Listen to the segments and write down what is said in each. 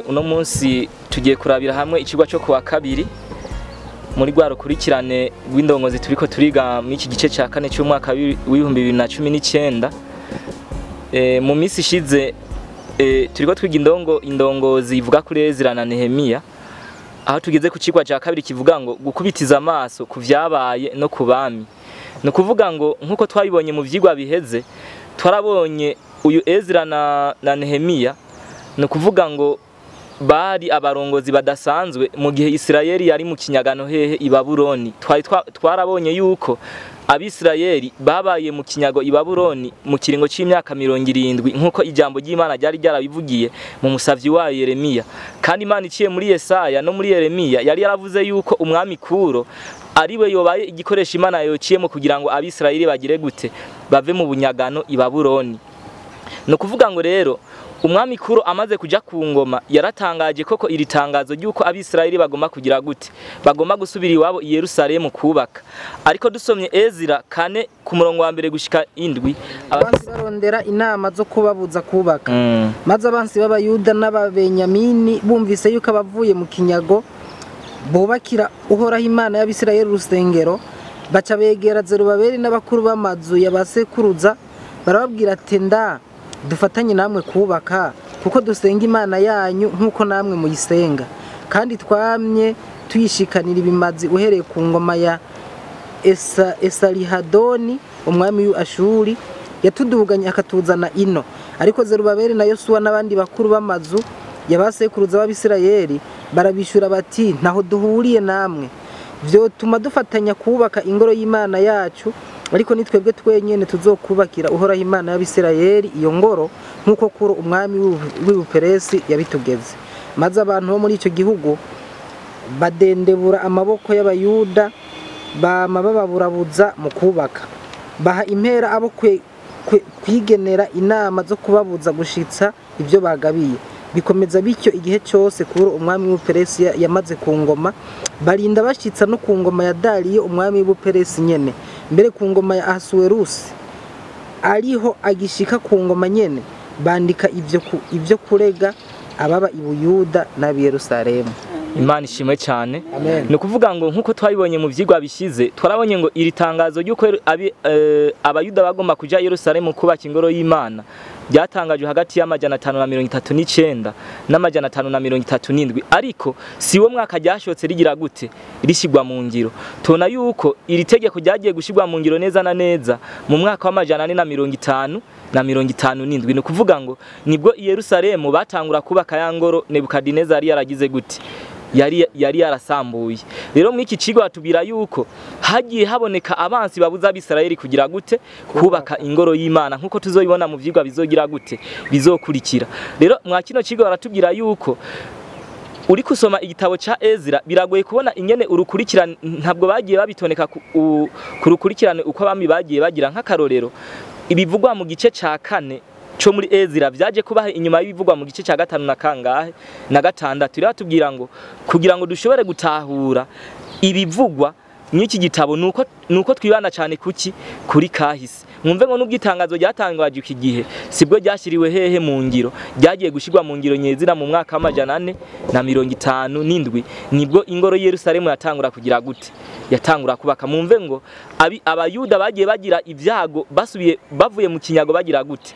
Uno munsi tugiye kurabira hamwe ikigwa cyo kuwa kabiri muri rwa rukurikirane rw'indongozi turiko turiga muri iki gice cya kane cy'umwaka w'2019. Mu minsi ishize turiko twiga indongozi ivuga kuri Ezra na Nehemiya, aho tugeze ku kigwa cya kabiri kivuga ngo gukubitiza amaso ku vyabaye no ku bami. Ni ukuvuga ngo nkuko twabibonye mu vyigwa biheze, twarabonye uyu Ezra na Nehemiya, ni ukuvuga ngo bari abarongozi badasanzwe mu gihe Isirayeli yari mu kinyagano hehe i Babuloni. Twarabonye yuko Abisirayeli babaye mu kinyago i Babuloni mu kiringo c'imyaka 70, nkuko ijambo ry'Imana ryari ryarabivugiye mu musavyi wayo Yeremiya. Kandi Imana iciye muri Yesaya no muri Yeremiya yari yaravuze yuko umwami Kuro ariwe yobaye igikoresho Imana yociyemo kugira ngo Abisirayeli bagire gute, bave mu bunyagano i Babuloni. Ni ukuvuga ngo rero umwami Kuro amaze kuja ku ngoma yaratangaje koko iri tangazo ry'uko Abisirayeli bagomba kugira gute, bagomba gusubira iwabo i Yerusalemu kubaka. Ariko dusomye Ezra 4 ku murongo wa 1 gushika 7, abansi barondera inama zo kubabuza kubaka. Maze abansi b'Abayuda n'Ababenyamini bumvise yuko abavuye mu kinyago bubakira Uhoraho Imana y'Abisirayeli urusengero, baca begera Zerubabeli n'abakuru b'amazu y'abasekuruza, barababwira ati: nda dufatanye namwe kubaka, kuko dusenga Imana yanyu nkuko namwe muyisenga, kandi twamye tuyishikanira ibimazi uhereye ku ngoma ya Esarihadoni umwami w'Ashuri yatuduganye akatuzana ino. Ariko Zerubabeli na Yosuwa n'abandi bakuru b'amazu y'abasekuruza b'Abisirayeli barabishura bati: ntaho duhuriye namwe, vyotuma dufatanya kubaka ingoro y'Imana yacu, ariko ni twebwe twenyene tuzokubakira Uhoraho Imana y'Abisirayeli iyo ngoro, nkuko Kuro umwami w'Ubuperesi yabitugeze. Maze abantu bo muri ico gihugu badendebura amaboko y'Abayuda, bama bababurabuza mu kubaka, baha impera abo kwigenera inama zo kubabuza gushitsa ibyo bagabiye. Bikomeza bityo igihe cyose Kuro umwami w'Ubuperesi yamaze ku ngoma, barinda bashitsa no ku ngoma ya Dariyo umwami w'Ubuperesi nyene, mbere ku ngoma ya Ahasuwerusi ariho agishika ku ngoma nyene, bandika ivyo kurega ababa i Buyuda n'ab'i Yerusalemu. Imana ishimwe cyane. Ni ukuvuga ngo nkuko twabibonye mu vyigwa bishize, twarabonye ngo iri tangazo ry'uko Abayuda bagomba kuja Yerusalemu kubaka ingoro y'Imana ryatangajwe hagati y'amajana 539 n'amajana 537, ariko si wo mwaka ryashotse rigira gute, rishigwa mu ngiro. Tubona yuko iri tegeko ryagiye gushigwa mu ngiro neza na neza mu mwaka w'amajana 457. Ni ukuvuga ngo nibwo i Yerusalemu batangura kubaka ya ngoro Nebukadinezari yaragize gute, yari yarasambuye. Rero muri iki kigo batubwira yuko hagiye haboneka abansi babuza Abisirayeli kugira gute, kubaka ingoro y'Imana, nkuko tuzoyibona mu vyigwa bizogira gute, bizokurikira. Rero mwa kino kigo baratubwira yuko uri kusoma igitabo ca Ezra biragoye kubona ingene urukurikirane, ntabwo bagiye babitoneka ku rukurikirane uko abami bagiye bagira. Nk'akarorero ibivugwa mu gice ca 4 cyo muri Ezra vyaje kubaha inyuma y'ibivugwa mu gice ca 5 na kangahe na 6. Rero tubwira ngo kugira ngo dushobore gutahura ibivugwa n'iki gitabo nuko twibana cyane kuki kuri kahise. Mwumve ngo nubwo itangazo ryatangwaje iki gihe sibwo ryashyiriwe hehe mu ngiro, ryagiye gushirwa mu ngiro nyezina mu mwaka w'amajana 457, nibwo ingoro y'Yerusalemu yatangura kugira gute, yatangura kubaka. Mwumve ngo Abayuda bagiye bagira ibyago basubiye bavuye mu kinyago bagira gute,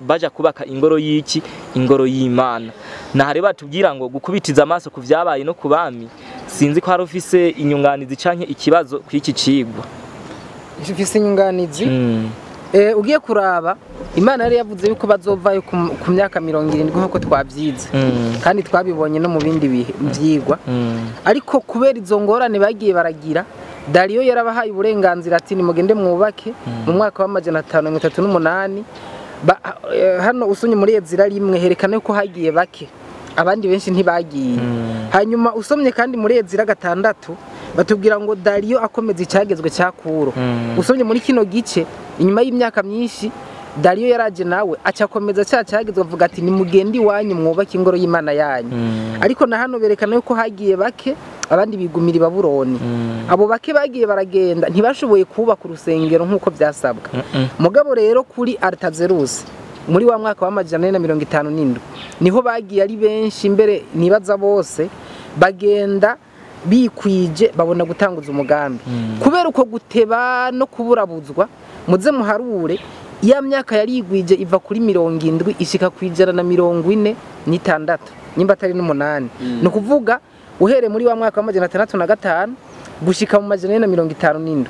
baja kubaka ingoro y'iki, ingoro y'Imana. Nahare batubwira ngo gukubitiza amaso ku vyabaye no ku bami. Sinzi ko hari ufise inyunganizi canke ikibazo kw'iki cigwa. Ufise inyunganizi? Ugiye kuraba Imana yari yavuze yuko bazovayo ku myaka 70 nkuko twavyize, kandi twabibonye no mu bindi vyigwa. Ariko kubera izo ngorane bagiye baragira, Dariyo yarabahaye uburenganzira ati nimugende mwubake mu mwaka w'amajana 538. Hano usomye muri Ezra 1 herekana ko hagiye bake, abandi benshi ntibagiye. Hanyuma usomye kandi muri Ezra 6 batubwira ngo Dariyo akomeza icyagezwe cya Kuro. Usomye muri kino gice inyuma y'imyaka myinshi Dariyo yaraje nawe acakomeza cya cyagezwe avuga ati nimugende iwanyu mwubake ingoro y'Imana yanyu. Ariko na hano berekana yuko hagiye bake, abandi bigumira i Babuloni. Abo bake bagiye baragenda ntibashoboye kubaka urusengero nkuko byasabwa. Mugabo rero kuri Artazerusi Muri wa mwaka wa 457 niho bagiye ari benshi, mbere nibaza bose bagenda bikwije babona gutanguza umugambi. Kubera uko guteba no kuburabuzwa, muze muharure ya myaka yarigwije iva kuri 70 ishika ku 146 nimba atari n'umunani. Ni ukuvuga uhere muri wa mwaka wa 605 gushika mu 457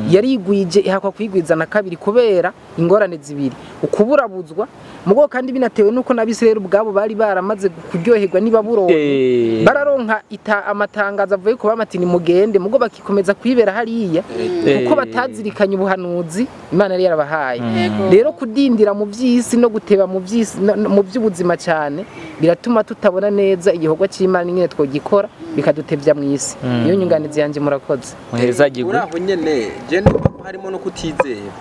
yarigwije ihakwa kwigwiza na kabiri kubera ingorane zibiri, ukuburabuzwa mugo kandi binatewe nuko n'Abisirayeli ubwabo bari baramaze kuryoherwa n'ibaburoni, bararonka amatangazo avuye ku bamatini mugende, mugo bakikomeza kwibera hariya kuko batazirikanye ubuhanuzi Imana yari yarabahaye. Rero kudindira mu by'isi no guteba mu by'isi mu by'ubuzima cyane biratuma tutabona neza igikorwa cy'Imana nyine twogikora, bikadutevya mu isi. Iyo nyunganizi yanjye, murakoze. Uraho nyene je ndumva ko harimo no kutizera,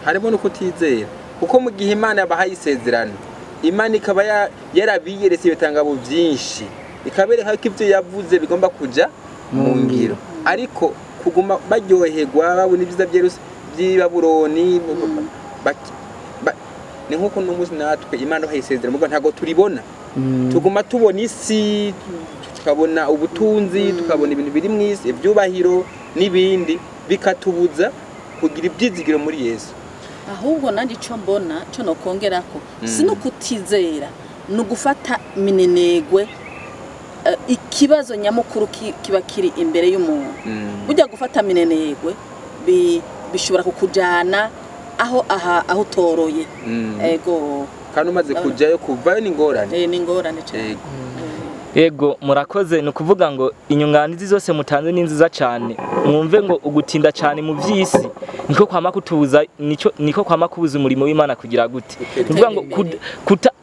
harimo no kutizera, kuko mu gihe Imana yabahaye isezerano, Imana ikaba yarabiyeretse ibitangabo byinshi, ikabereka ko ibyo yavuze bigomba kuja mu ngiro, ariko kuguma baryoherwa babona ibyiza by'i Babuloni, ni nkuko n'umunsi natwe Imana yabahaye isezerano mugo ntago turibona, tuguma tubona isi, tukabona ubutunzi, tukabona ibintu biri mu isi, ibyubahiro n'ibindi, bikatubuza kugira ibyizigiro muri Yesu. Ahubwo nandi ico mbona cyo nokongerako si no kutizera, ni ugufata minenegwe ikibazo nyamukuru kiba kiri imbere y'umuntu. Burya gufata minenegwe bishobora kukujana aho aha aho utoroye. Ego. Kandi umaze kujayo kuvayo ni ingorane. Ni ingorane cyane. Ego, murakoze. Ni ukuvuga ngo inyunganizi zose mutanze ni nziza cyane. Mwumve ngo ugutinda cyane mu by'isi niko kwama kutubuza, niko kwama kubuza umurimo w'Imana kugira gute. Ni ukuvuga ngo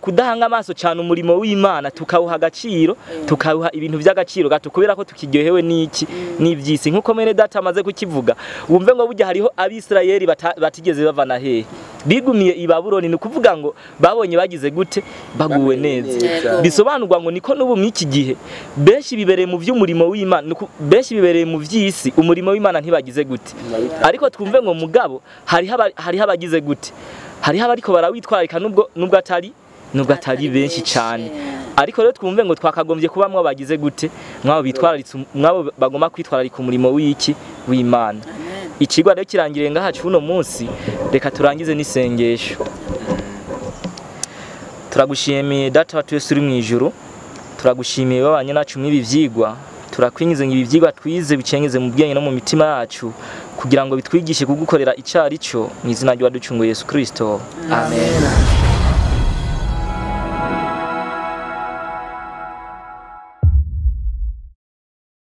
kudahanga amaso cyane umurimo w'Imana, tukawuha agaciro, tukawuha ibintu by'agaciro gato kubera ko tukiryohewe n'iki n'iby'isi, nkuko mwene data amaze kukivuga. Wumve ngo burya hariho Abisirayeli batigeze bavana hehe, bigumiye i Babuloni. Ni ukuvuga ngo babonye bagize gute, baguwe neza. Bisobanurwa ngo niko n'ubu mw'iki gihe benshi bibereye mu by'umurimo w'Imana, benshi bibereye mu by'isi, umurimo w'Imana ntibagize gute. Ariko twumve ngo mugabo hariho abagize gute, hariho abariko barawitwararika nubwo atari benshi cyane. Ariko rero twumve ngo twakagombye kuba mwo bagize gute, mwabo bitwararitse, mwabo bagomba kwitwararika umurimo w'iki w'Imana. Ikigwa rero kirangiriye ngaha cuno munsi, reka turangize n'isengesho. Turagushimiye Data wa twese uri mu ijuru, turagushimiye babanye nacu mw'ibi vyigwa, turakwingize ngo ibi vyigwa twize bicengeze mu bwenge no mu mitima yacu, kugira ngo bitwigishe kugukorera icari cyo, mu izina ry'uwaducunguye Yesu Kristo. Amen.